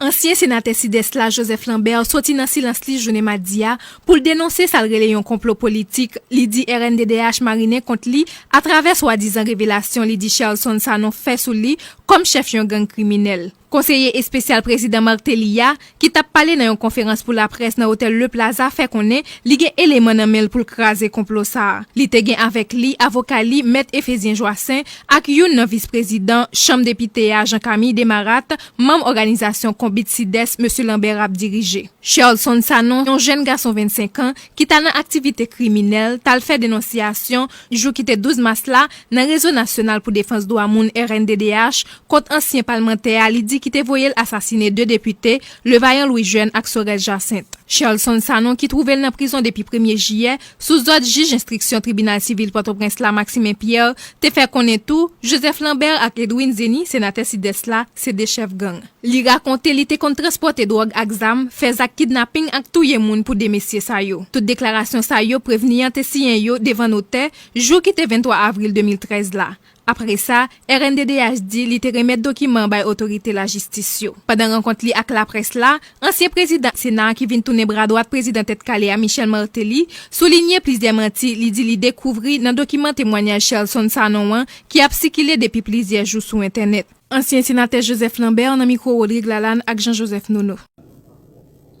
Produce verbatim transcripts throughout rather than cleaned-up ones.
Ansyen senatè Sidès la, Joseph Lambert, soti nan silans li jounen madi a pou l denonse sa l rele yon konplo politik li di R N D D H marinen kont li atravè swadizan revelasyon li di Sherlson Sanon fè sou li kòm chèf yon gang kriminèl. Konseye espesyal prezidan Martelly a, ki t ap pale nan yon konferans pou laprès nan otèl Le Plaza, fè konnen li gen eleman nan men l pou l kraze konplo sa a. Li te gen avèk li avoka li, Mèt Efezyen Joassaint, ak youn nan vis prezidan Chanm Depite a, Jean Camille Desmarattes, manm òganizasyon Konbit Sidès, mesye Lambert ap dirije. Sherlson Sanon, yon jèn gason vennsenk an, ki t al nan aktivite kriminèl, t al fè denonsyasyon, jou ki te douz mas la, nan rezo nasyonal pou defans dwa moun, R N D D H, kont ansyen palmantè a, li di ki te voye l asasine de depite, Levaillant Louis Jeune ak Sorel Jacinthe. Sherlson Sanon, ki twouve l nan prizon depi premye jiyè, sou zòd jij enstriksyon tribinal sivil Pòtoprens la, Maximin Pierre, te fè konnen tou, Joseph Lambert ak Edwin Zeny, senatè Sidès la, se de chèf gang. Li rakonte li te konn transpòte dwòg ak zam, fè zak kidnaping ak touye moun pou de mesye sa yo. Tout deklarasyon sa yo, prevni an te siyen yo devan notè, jou ki te venntwa avril de mil trèz la. Apre sa, R N D D H di li te remèt dokiman bay otorite lajistis yo. Pandan rankont li ak laprès la, ansyen prezidan Sena a ki vin tounen bra dwat prezidan Tèt Kale a, Michel Martelly, soulinye plizyè manti li di li dekouvri nan dokiman temwanyaj Sherlson Sanon an ki ap sikile depi plizyè jou sou entènèt. Ansyen senatè Joseph Lambert nan mikwo Rodrigue Lalanne ak Jean Joseph Nono.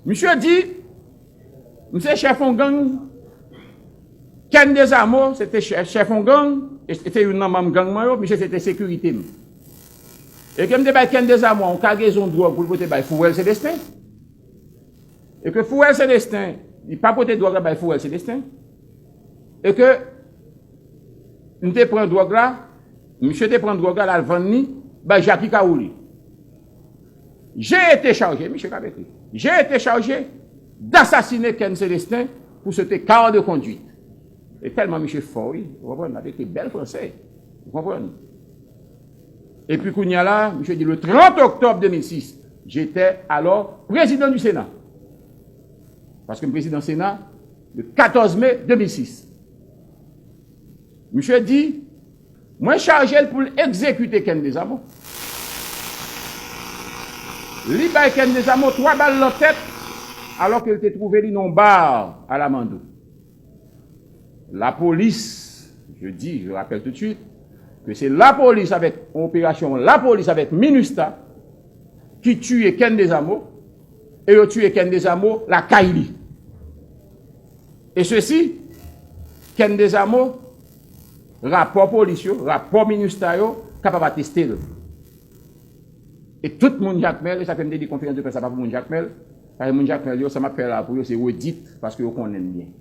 Misye di, m se chèf yon gang, Ken Desamo se te chèf yon gang, e se te youn nan manm gang mwen yo, misye se te sekirite m. E ke m te bay Ken Desamo yon kagezon dwòg pou l pote bay Fourel Celestin. E ke Fourel Celestin, li pa pote dwòg la bay Fourel Celestin. E ke m te pran dwòg la, misye te pran dwòg la, l al vann li bay Jacky Carouli. J'ai été chargé, misye k ap ekri. J'ai été chargé d'assassiner Ken Celestin pour ce cas de conduite. E tèlman misye fò, wi, ou konprann, l ap ekri bèl franse, ou konprann. Epi kounye a la, misye di, le trente octobre deux mille six, j'étais alors président du Sénat. Paske m prezidan Sena le katòz me de mil sis. Misye di, mwen chaje l pou l egzekite Ken Desamo. Li bay Ken Desamo twa bal nan tèt, alò ke l te twouve li nan yon bar a Lamando. Lapolis, je dis, je rappelle tout de suite, ke se lapolis avèk, yon operasyon lapolis avèk MINUSTAH ki tiye Ken Desamo, e yo tiye Ken Desamo lakay li. E sesi, Ken Desamo, rapò polis yo, rapò MINUSTAH yo, kapab ateste l. E tout moun Jakmèl, e sa fè m te di konferans de près la pa pou moun Jakmèl, paske moun Jakmèl yo, sa m ap fè la pou yo, se redit, paske yo konnen m byen.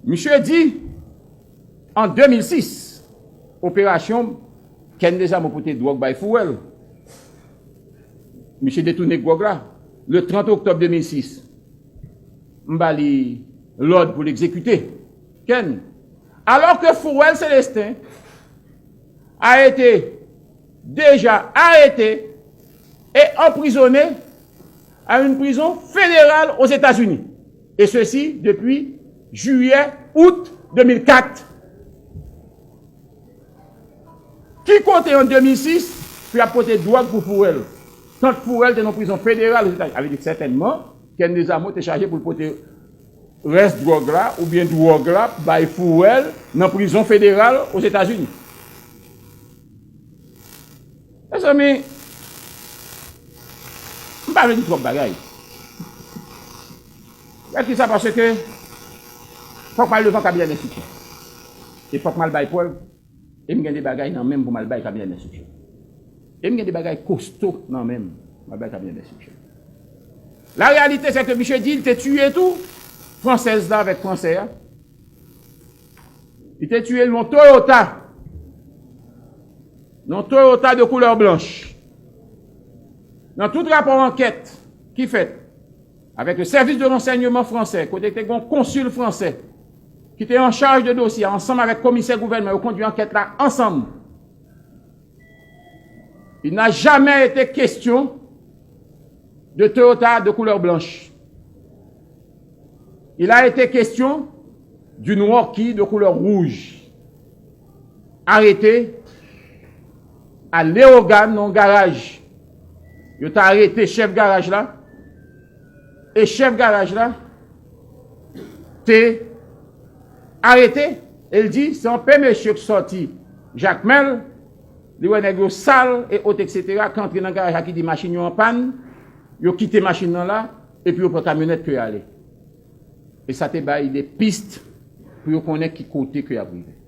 Misye di, an de mil sis, operasyon Ken Desamo pote dwòg bay Fourel. Misye detounen dwòg la. Le trant oktòb de mil sis, m ba li lòd pou l egzekite Ken. Alò ke Fourel Celestin a été déjà arrêté et emprisonné à une prison fédérale aux États-Unis, et ceci depuis juillet, août deux mille quatre. Ki kote an de mil sis pou y ap pote dwòg pou Fourel? Tant Fourel te nan prizon federal Ozetazini, avè di sètènman, Ken Desamo te chaje pou l pote rès dwòg la oubyen dwòg la bay Fourel nan prizon federal Ozetazini. Mezanmi, m pa vle di twòp bagay. Gad kisa, paske fòk m al devan kabinè denstriksyon. E fòk m al bay prèv. E m gen de bagay nan men m pou m al bay kabinè denstriksyon. E m gen de bagay kosto nan men m pou m al bay kabinè denstriksyon. La réalité, c'est que misye di li te tiye tou fransèz la avèk fransè a. Li te tiye l nan yon Toyota. Nan yon Toyota de koulè blanch. Nan tout rapò ankèt ki fèt avèk le service de renseignement français, kote te gen yon konsil fransè ki te an chaj de dosye a, ansanm avèk komisè gouvènman, yo kondui ankèt la ansanm. Il n'a jamais été question de Toyota de couleur blanche. Il a été question d'une Rocky de couleur rouge, arrêtée à Léogâne, nan yon garaj Yo t arete chèf garaj la. E chèf garaj la te arete. E l di se yon pe mesye k sòti Jakmèl. Li wè nèg yo sal e ot, etsetera, k antre nan garaj la, ki di machin yo an pàn. Yo kite machin nan la, epi yo pran kamyonèt ke y ale. E sa te bay de pist pou yo konnen ki kote ke y ap rive.